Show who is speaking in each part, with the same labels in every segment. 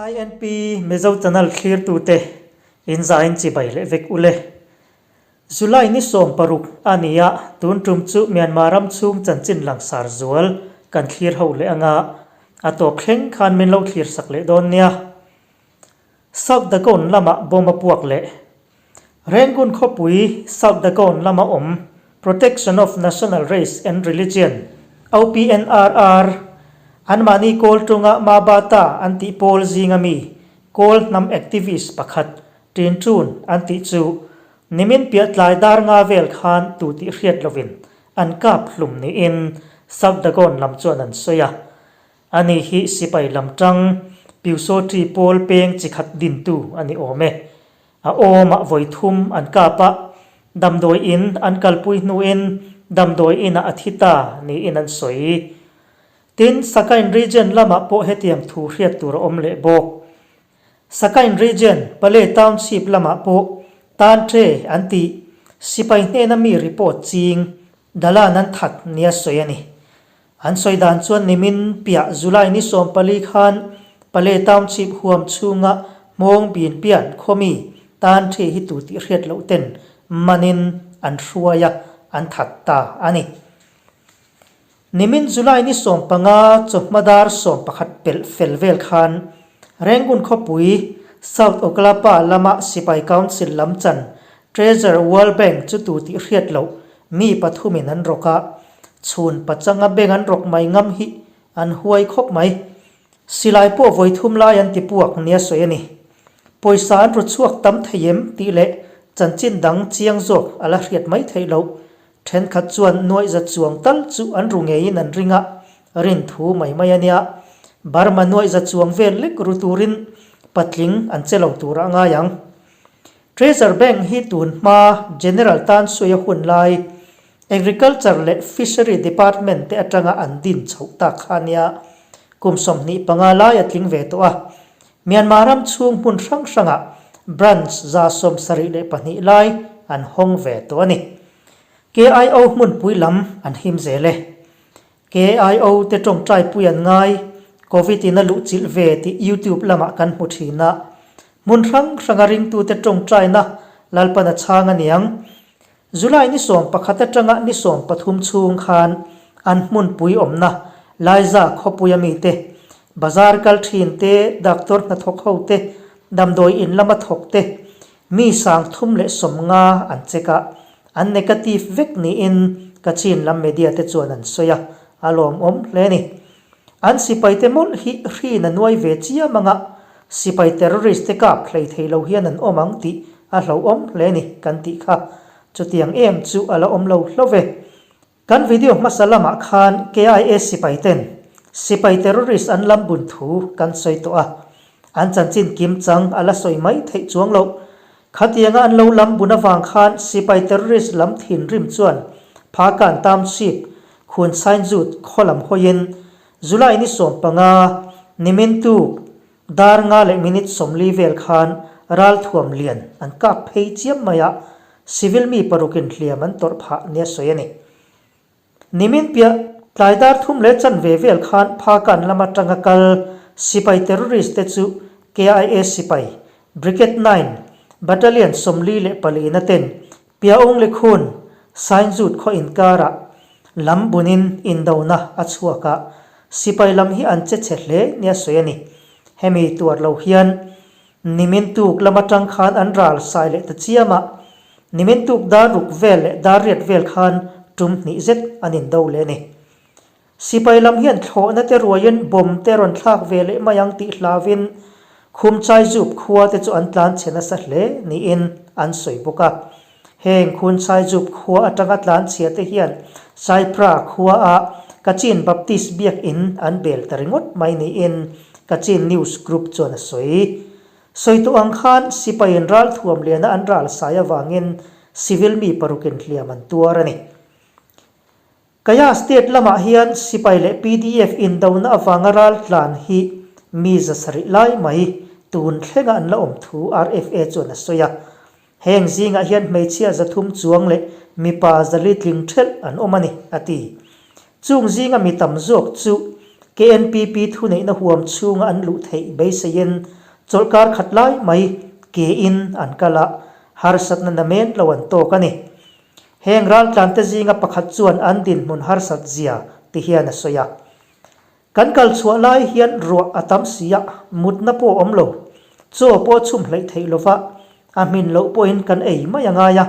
Speaker 1: INP Mizo Channel thlirtute in zain chibai leh vek ule. July ni 16 a ni a, tun tum chu Myanmar ram chhung chanchin langsar zual kan thlir ho leh anga, a tawp thleng khan min lo thlir sak leh dawn nia. South Dagon lamah bomb a puak leh. Rangoon khawpui South Dagon lama awm Protection of National Race and Religion, OPNRR, anmahni kawl tunga Ma Ba Ta an tih pawl zinga mi kawl hnam activist pakhat Tin Chun an tih chu nimin piah tlai dar nga vel khan tu tih hriat lovin an kap hlum niin South Dagon lam chuan an sawi a. Ani hi sipai lam tang Pyusawṭi pawl peng chi khat dintu a ni awm e. A awmah vawi thum an kap a, damdawi in an kalpui hnuin damdawi inah a thi ta niin an sawi. Tin, Sakain Region lamah pawh hetiang thu hriat tur a awm leh bawk. Sakain Region, Pale Township lamah pawh Tan Ṭe an tih sipai hnena mi report ching Dalan an that nia sawi a ni. An sawi dan chuan nimin piah July ni 14 khan Pale Township huam chhunga hmawng bin pian khawmi tan thi hi tu tih hriat loh ten manin an hruai a, an that ta a ni. Nimin July ni 15 chawhma dar 11 pelh fel vel khan Rangoon khawpui South Oklapa lama Sipai Council lam chan Treasure World Bank chu tu tih hriat loh mi pathumin an rawk a, chhun pachanga bank an rawk mai ngam hi an huai khawp mai. Silai pawh vawi thum lai an ti puak nia sawi a ni. Pawisa an ru chhuak tam thei em tih leh chanchin dang chiang zawk a la hriat mai theih loh. Thenkhat chuan nuaih za chuang tal chu an ru ngeiin an ring a, rin thu mai mai a nia. Burma nuaih za chuang vel lek ru turin patling an che lo tur a ngai ang. Treasure Bank hi tun hma General Tan Sui-a hun lai Agriculture leh Fishery Department te atanga an din chhoh tak kha nia kum 25 lai a tling ve tawh a. Myanmar ram chhung hmun hrang hrangah branch 72 lai an hawng ve tawh a ni. KIO hmunpui lam an him zel e. KIO te tawngtai pui an ngai, Covid in a luh chilh ve tih YouTube lamah kan hmu thin a. Hmun hrang hranga ringtute tawngtaina Lalpan a chhang a niang. July ni 11 atanga ni 13 chhung khan an hmunpui awmna Laiza khawpuia mite, bazar kal thin te, doctor hnathawk ho te, damdawi in lama thawk te, mi 350 an check a, An negative vek niin Kachin lam media te chuan an sawi a, a lawmawm hle a ni. An sipaite mawlh hi hrin a nuai ve chiam anga sipai terrorist te kap hlei thei lo hian an awm ang tih a hlauhawm hle a ni kan tih kha. Chutiang em chu a la awm lo hlo ve. Kan video hmasa lamah khan KIA sipai ten sipai terrorist an lam bun thu kan sawi tawh a, an chanchin kim chang a la sawi mai theih chuang loh. Khatianga an lo lam bun avang khan sipai terrorist lam thinrim chuan Phakan Township, Khun Sainzut khaw lam hawiin July ni 15, nimin tuk dar nga leh minute 40 vel khan ralthuam lian an kap phei chiam mai a, Civil mi parukin hliam an tawrh phah nia sawi a ni. Nimin piah tlai dar thum leh chanve vel khan Phakan lam atanga kal sipai terrorist te chu KIA sipai Brigade 9 Battalion 44 na ten Piaung le Khun Sainzut khaw inkarah lam bunin indona a chhuak a, sipai lam hi an che chhe hle nia sawi a ni. Hemi tuar lo hian Nimin tuk lam atang khan an ral sai leh ta chiam a, nimin tuk dar ruk vel leh dar riat vel khan tum hnih zet an indo leh a ni. Sipai lam hian thlawhna te ruaiin bomb te rawn thlak ve leh mai ang tih hlauin Khumchaizup khua te chu an tlan chhe nasa hle niin an sawi bawk a. Heng Khunchaizup khua atanga tlan chhia te hian Saipra khua ah Kachin Baptist biakinn an bel ta ringawt mai niin Kachin News Group chuan a sawi. Sawi tawh ang khan sipaiin ralthuam liana an ral sai avangin civil mi parukin hliam an tuar a ni. Kaya state lamah hian sipai leh PDF indona avanga ral tlan hi mi 700 lai mai tun thlenga an la awm thu RFA chuan a sawi a. Heng zingah hian hmeichhia 300 chuang leh mipa 400 tling thelh an awm a ni, a ti. Chung zinga mi tam zawk chu. KNPP thuneihna huam chhunga an luh theih beiseiin chawlhkar khat lai mai kein an kal a, harsatna namen lo an tawk a ni. Heng raltlante zinga pakhat chuan an dinhmun harsat zia ti hian a sawi a. Kan kal chhuah lai hian ruah a tam si a, mutna pawh a awm lo. Chaw pawh a chhum hleih theih lova, a hmin loh pawhin kan ei mai a ngai a.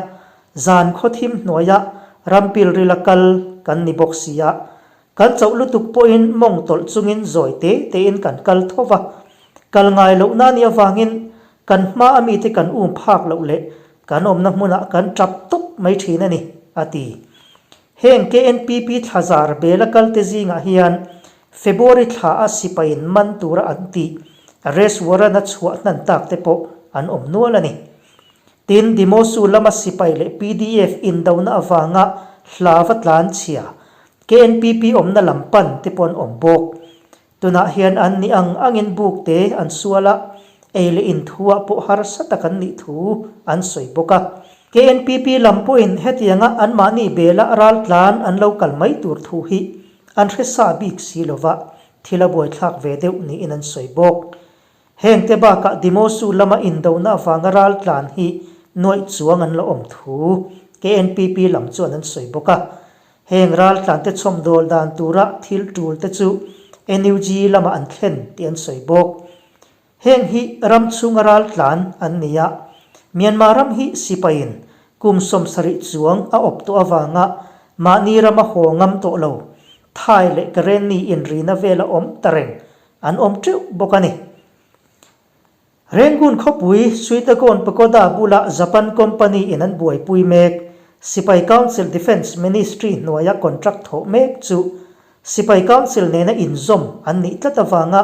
Speaker 1: Zan khaw thim hnuaia rampil rila kal kan ni bawk si a, kan chauh lutuk pawhin mawng tawlh chungin zawi te tein kan kal tho va. Kal ngai lohna nih avangin kan hma a mite kan um phak loh leh kan awmna hmunah kan tap tawp mai thin a ni, a ti. Heng KNPP thla zar bela kalte zingah hian February thla a sipaiin man tura an tih arrest warrant a chhuah hnan tak te pawh an awm nual a ni. Tin, Dimosu lama sipai leh pdf indona avanga hlava tlan chhia KNPP awmna lam pan te pawh an awm bawk. Tunah hian an nih ang angin buk te an sual a, ei leh in thuah pawh harsa tak an nih thu an sawi bawk a. KNPP lam pawhin hetianga anmahni bela raltlan an lo kal mai tur thu hi an hre sa bik si lova, thil a buaithlak ve deuh niin an sawi bawk. Hengte bakah Dimosu lama indona avanga raltlan hi nuaih chuang an la awm thu KNPP lam chuan an sawi bawk a. Heng raltlante chhawmdawl dan tura thil tul te chu NUG lamah an thlen tih an sawi bawk. Heng hi ram chhunga raltlan an ni a, Myanmar ram hi sipaiin kum 70 chuang a awp tawh avanga mahni rama haw ngam tawh lo, Thai leh Karenni inrina vela awm ta reng an awm teuh bawk a ni. Rangoon khawpui Suitagon Pagoda bula Japan company in an buaipui mek. Sipai Council Defence Ministry hnuaia contract thawh mek chu Sipai Council nena inzawm an nih tlat avanga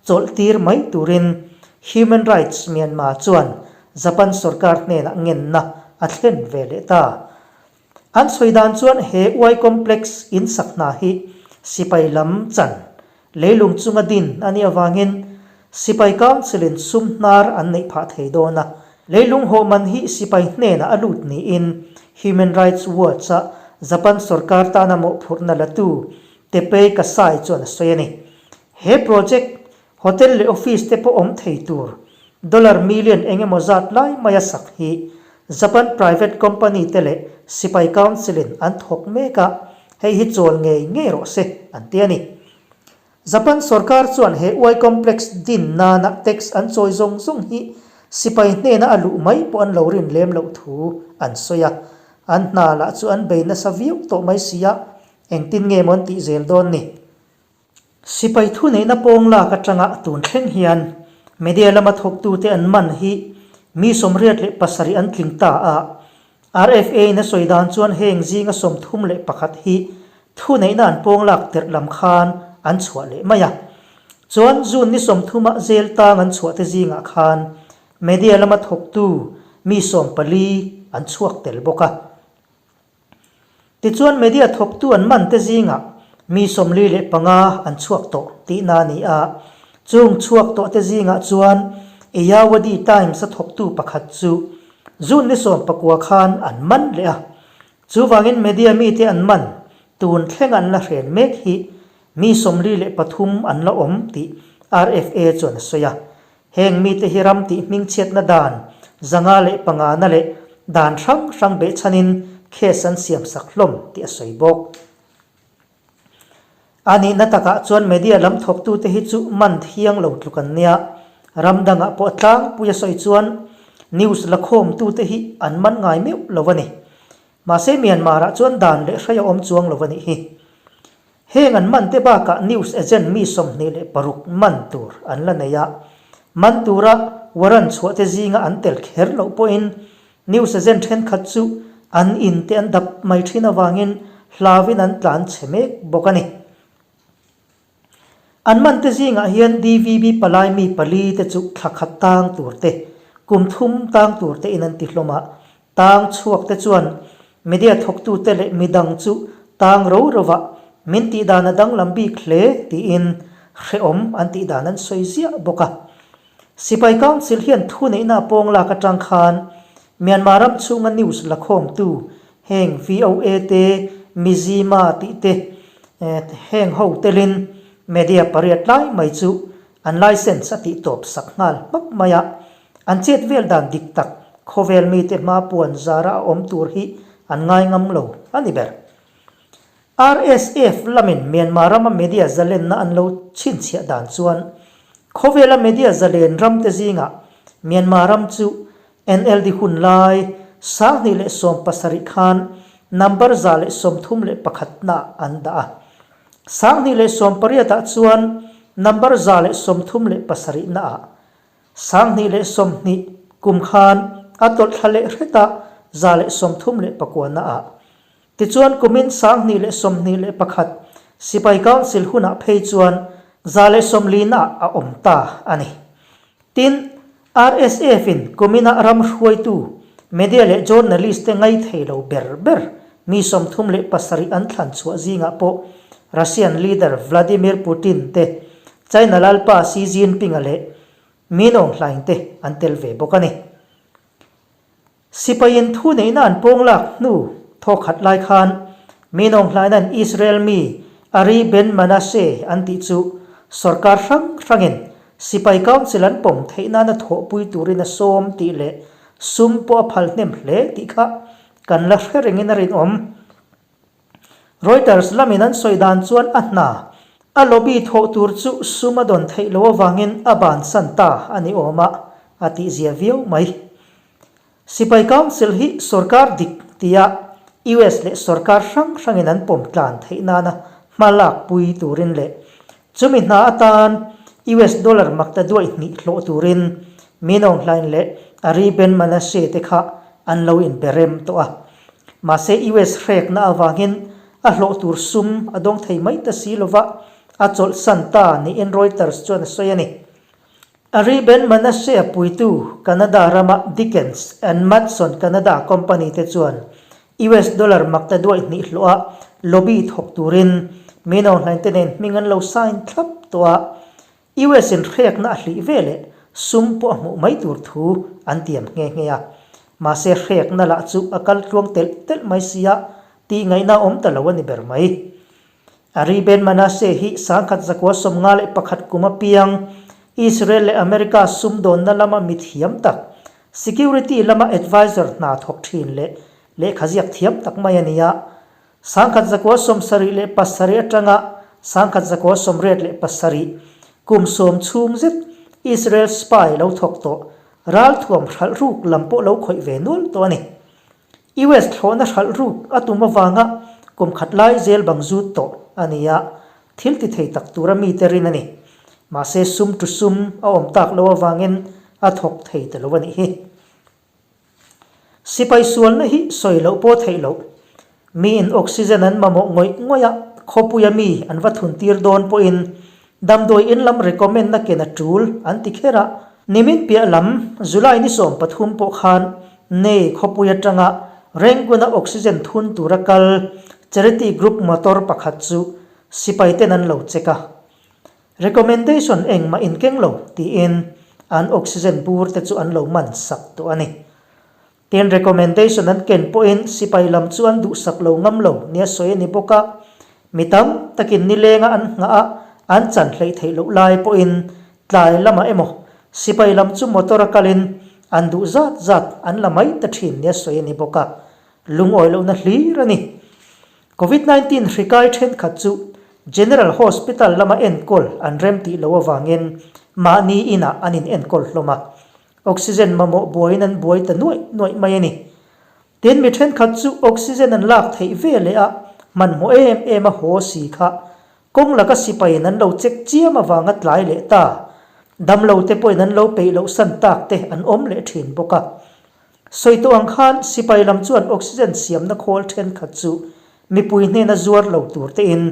Speaker 1: chawlh tir mai turin Human Rights Myanmar chuan Japan sorkar hnenah ngenna a thlen ve leh ta. An sawi dan chuan he uai complex in sak hna hi sipai lam chan leilung chunga din a nih avangin sipai council in sum hnar an neih phah thei dawn a. Leilung hawh man hi sipai hnenah a lut niin Human Rights Watch-a Japan sorkar tana mawhphurhna latu Teppei Kasai chuan a sawi a ni. He project Hotel leh office te pawh awm thei tur dollar million eng emaw zat lai maia sak hi Japan private company te leh sipai council in an thawk mek a, hei hi chawl ngei ngei rawh se an ti a ni. Japan sorkar chuan he uai complex din nana tax an chawi zawng zawng hi sipai hnena a luh mai pawh an lo rin lem loh thu an sawi a, an hna lah chu an bei nasa viau tawh mai si a, engtin nge maw an tih zel dawn ni? Sipai thuneihna pawng lak atanga tun thleng hian media lama thawktute an man hi mi 87 an tling ta a, RFA-in a sawi dan chuan heng zinga 31 hi thuneihna an pawng lak terh lam khan an chhuah leh mai a. Chuan June ni 30 a jail tang an chhuah te zingah khan media lama thawktu mi 14 an chhuak tel bawk a. Tichuan media thawktu an man te zingah mi 45 an chhuak tawh tihna a ni a, chung chhuak tawh te zingah chuan Ayeyawady Times a thawktu pakhat chu June ni 19 khan an man leh a. Chuvangin media mite an man tun thleng an la hren mek hi mi 43 an la awm tih RFA chuan a sawi a. Heng mite hi ram tih hmingchhiatna dan 505 na leh dan hrang hrang behchhanin case an siam sak hlawm tih a sawi bawk. A nihna takah chuan media lam thawktute hi chu man thiang lo tluk an nia. Ram dangah pawh tlangpui a sawi chuan news la khawmtute hi an man ngai meuh lo a ni. Mahse Myanmar-ah chuan dan leh hrai a awm chuang lo a nih hi. Heng an man te bakah news agent mi 26 man tur an la nei a, man tura warrant chhuah te zinga an tel kher loh pawhin news agent thenkhat chu an in te an dap mai thin avangin hlauin an tlan chhe mek bawk a ni. An man te zingah hian DVB palai mi pali te chu thla khat tang tur te, kum thum tang tur te in an ti hlawm a. Tang chhuak te chuan media thawktu te leh midang chu tang ro ro ah min tih dan a danglam bik hle tiin hrehawm an tih dan an sawi ziah bawk a. Sipai Council hian thuneihna a pawng lak atang khan Myanmar ram chhunga news la khawmtu heng VOA te, Mizzima tih te heng ho telin. Media pariat lai mai chu an licence a tihtawp sak nghal hmak mai a, an chet vel dan dik tak khawvel mite hma puan zara a awm tur hi an ngai ngam lo a ni ber. RSF lamin Myanmar rama media zalenna an lo chhinchhiah dan chuan khawvela media zalen ramte zingah Myanmar ram chu NLD hun lai 2017 khan number 131 naah an dah a. 2018 ah chuan number 137 naah 2020 kum khan a tawlh thla leh hret a 139 naah. Tichuan kumin 2021 Sipai Council hunah phei chuan 140 naah a awm ta a ni. Tin, RSF-in kuminah ram hruaitu, media leh journalist-te ngaithei lo ber ber mi 37 an thlan chhuah zingah pawh Russian leader Vladimir Putin te, China lalpa Xi Jinping-a leh Min Aung Hlaing te an tel ve bawk a ni. Sipaiin thu neihna an pawng lak hnu thawkhat lai khan Min Aung Hlaina'n Israel mi Ari Ben Manasseh an tih chu sorkar hrang hrangin sipai council an pawm theih nana thawhpui turin a sawm tih leh sum pawh a phal hnem hle tih kha kan la hre rengin a rinawm. Reuters lamin an sawi dan chuan a hna a lobby thawh tur chu sum a dawn theih loh avangin a bansan ta a ni awm a, a tihzia viau mai. Sipai Council hi sorkar dik tia US leh sorkar hrang hrangin an pawm tlan theih nana hma lak pui turin leh chumi hna atan US dollar makta duai hnih hlawh turin Min Aung Hlaing leh Ari Ben Manasseh te kha an lo inbe rem tawh a. Mahse US hrekna avangin a hlawh tur sum a dawng thei mai ta si lova a chawlhsan ta niin Reuters chuan a sawi a ni. Ari Ben Manasseh puitu Canada rama Dickens and Matson Canada company te chuan US dollar makta duai hnih hlawha lobby thawk turin Min Aung Hlaing te nen hming an lo sign thlap tawh a, US in hrekna a hlih ve leh sum pawh a hmuh mai tur thu an tiam nghe nghe a. Mahse hrekna lah chu a kal tluang telh telh mai sia tih ngaihna a awm ta lo a ni ber mai. Ari Ben Manasseh hi 1951 kum apiang Israel leh America sumdawnna lama mithiam tak, security lama advisor hna thawk thin leh lehkha ziak thiam tak mai a ni a. 1977 atanga 1987 kum sawm chhung zet Israel spy lo thawk tawh, ralthuam hralh ruk lam pawh lo khawih ve nual tawh a ni. US thlawhna hralh ruk a tum avanga kum khat lai zel bang zut tawh a ni a, thil ti thei tak tura mite rin a ni. Mahse sum tu sum a awm tak loh avangin a thawk thei ta lo a nih hi. Sipai sualna hi sawi loh pawh theih loh. Miin oxygen an mamawh ngawih ngawih a, khawpuia mi an va thun tir dawn pawhin damdawi in lam recommend na ken a tul an ti kher a. Nimin piah lam July ni 13 pawh khan Nei khawpui atanga Rangoon-a oxygen thun tura kal charity group motor pakhat chu sipai ten an lo check a. Recommendation engmah inkeng lo tiin an oxygen bur te chu an lo man sak tawh a ni. Tin, recommendation an ken pawhin sipai lam chu an duhsak lo ngam lo nia sawi a ni bawk a, mi tam takin nilenga an nghah a an chan hleih theih loh lai pawhin tlai lamah emaw sipai lam chu motor a kalin an duh zat zat an la mai ta thin nia sawi a ni bawk a, lungawi lohna hlir a ni. Covid 19 hri kai thenkhat chu General Hospital lama enkawl an remtih loh avangin mahni inah an inenkawl hlawm a. Oxygen mamawh buaiin an buai ta nuaih nuaih mai a ni. Tin, mi thenkhat chu oxygen an lak theih ve leh a, hmanhmawh em em a haw si kha kawng laka sipaiin an lo check chiam avanga tlai leh ta, damlo te pawhin an lo peih loh san tak te an awm leh thin bawk a. Sawi tawh ang khan sipai lam chuan oxygen siamna khawl thenkhat chu mipui hnena zuar lo tur tein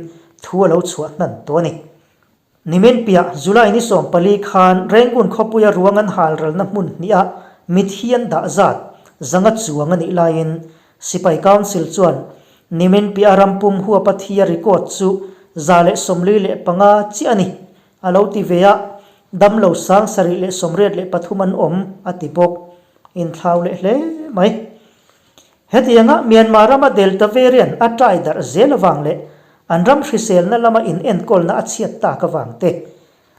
Speaker 1: thu a lo chhuah hnan tawh a ni. Nimin piah July ni 14 khan Rangoon khawpuia ruang an hal ralna hmun hniha mithi an dah zat zanga chuang a nih laiin Sipai Council chuan nimin piah rampum huapa thi a record chu 145 chiah a ni a lo ti ve a, damlo 783 an awm a ti bawk. Inthlau leh hle mai. Hetianga Myanmar rama Delta variant a ṭai darh zel avang leh. An ram hriselna lama inenkawlna a chhiat tak avang te,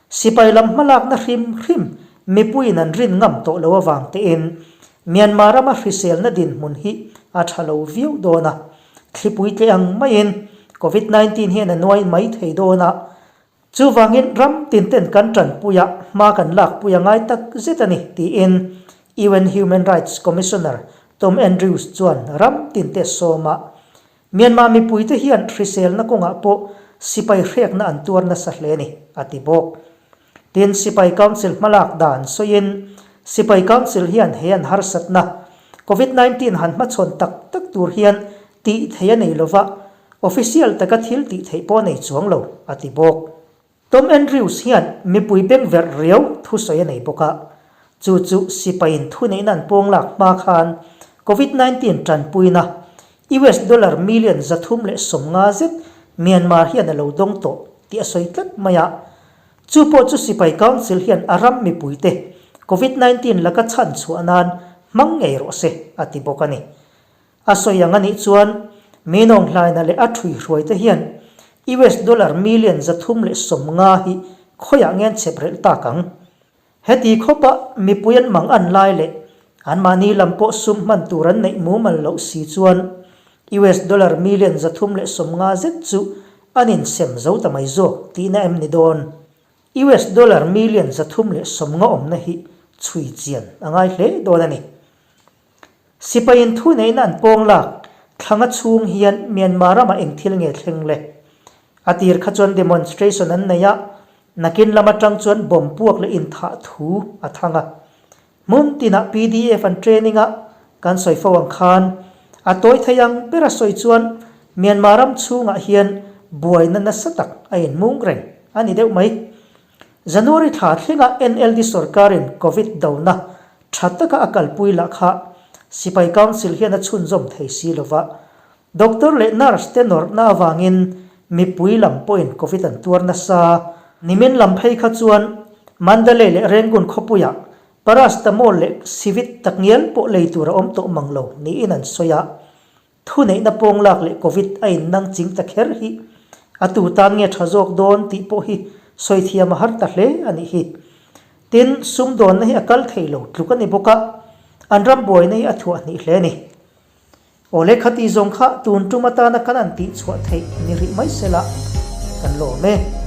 Speaker 1: sipai lam hmalakna hrim hrim mipuiin an rin ngam tawh lo avang tein Myanmar rama hriselna dinhmun hi a tha lo viau dawn a, thlipui tle ang maiin Covid 19 hian a nuai mai thei dawn a, chuvangin ram tinten kan tanpuia hma kan lakpui a ngai tak zet a ni tiin UN Human Rights Commissioner Tom Andrews chuan ram tinte sawm a Myanmar mipuite hian hriselna kawngah pawh sipai hrekna an tuar nasa hle ni, a ti bawk. Tin, Sipai Council hmalak dan sawiin, Sipai Council hian he an harsatna, Covid 19 han hmachhawn tak tak tur hian tih theih a nei lova, official taka thil tih theih pawh a nei chuang lo, a ti bawk. Tom Andrews hian mipui bengverh riau thusawi a nei bawk a, chu chu sipaiin thuneihna an pawng lak hma khan Covid 19 tanpuina US dollar million 350 zet Myanmar hian a lo dawng tawh tih a sawi tlat mai a. Chu pawh chu sipai council hian a ram mipuite Covid 19 laka chhan chhuah nan hmang ngei rawh se a ti bawk a ni. A sawi ang a nih chuan Minawng hlaina leh a ṭhuihruaite hian US dollar million 350 hi khawiah nge an chhep relh tak ang? Heti khawpa mipui an mang an lai leh anmahni lam pawh sum hman tur an neih mumal loh si chuan US dollar million 350 zet chu an insem zo ta mai zawk tihna em ni dawn? US dollar million 350 awmna hi chhui chian a ngai hle dawn a ni. Sipaiin thuneihna an pawng lak thlanga chhung hian Myanmar ramah eng thil nge thleng le? A tir kha chuan demonstration an nei a, nakin lam atang chuan bomb puak leh inthah thu a thang a. Hmun tinah pdf an training a, kan sawi fo ang khan a tawi thei ang ber a sawi chuan Myanmar ram chhungah hian buaina nasa tak a inmung reng a ni deuh mai. January thla thlenga NLD sorkarin Covid dona Tha taka a kalpui lah kha Sipai Council hian a chhunzawm thei si lova, Doctor leh Nurse te nawrhna avangin mipui lam pawhin Covid an tuar nasa. Nimin lam phei kha chuan Mandalay leh Rangoon khawpuiah Paracetamol leh Civit takngial pawh lei tur a awm tawh mang lo niin an sawi a. Thuneihna pawng lak leh Covid a innang ching ta kher hi a tu tan nge tha zawk dawn tih pawh hi sawi thiam a har ta hle a nih hi. Tin, sumdawnna hi a kal thei lo tluk a ni bawk a, an ram buaina hi a thuah hnih hle a ni. Aw le khati zawng kha tun tum atana kan an tih chhuah theih ni rih mai sela kan lawm e.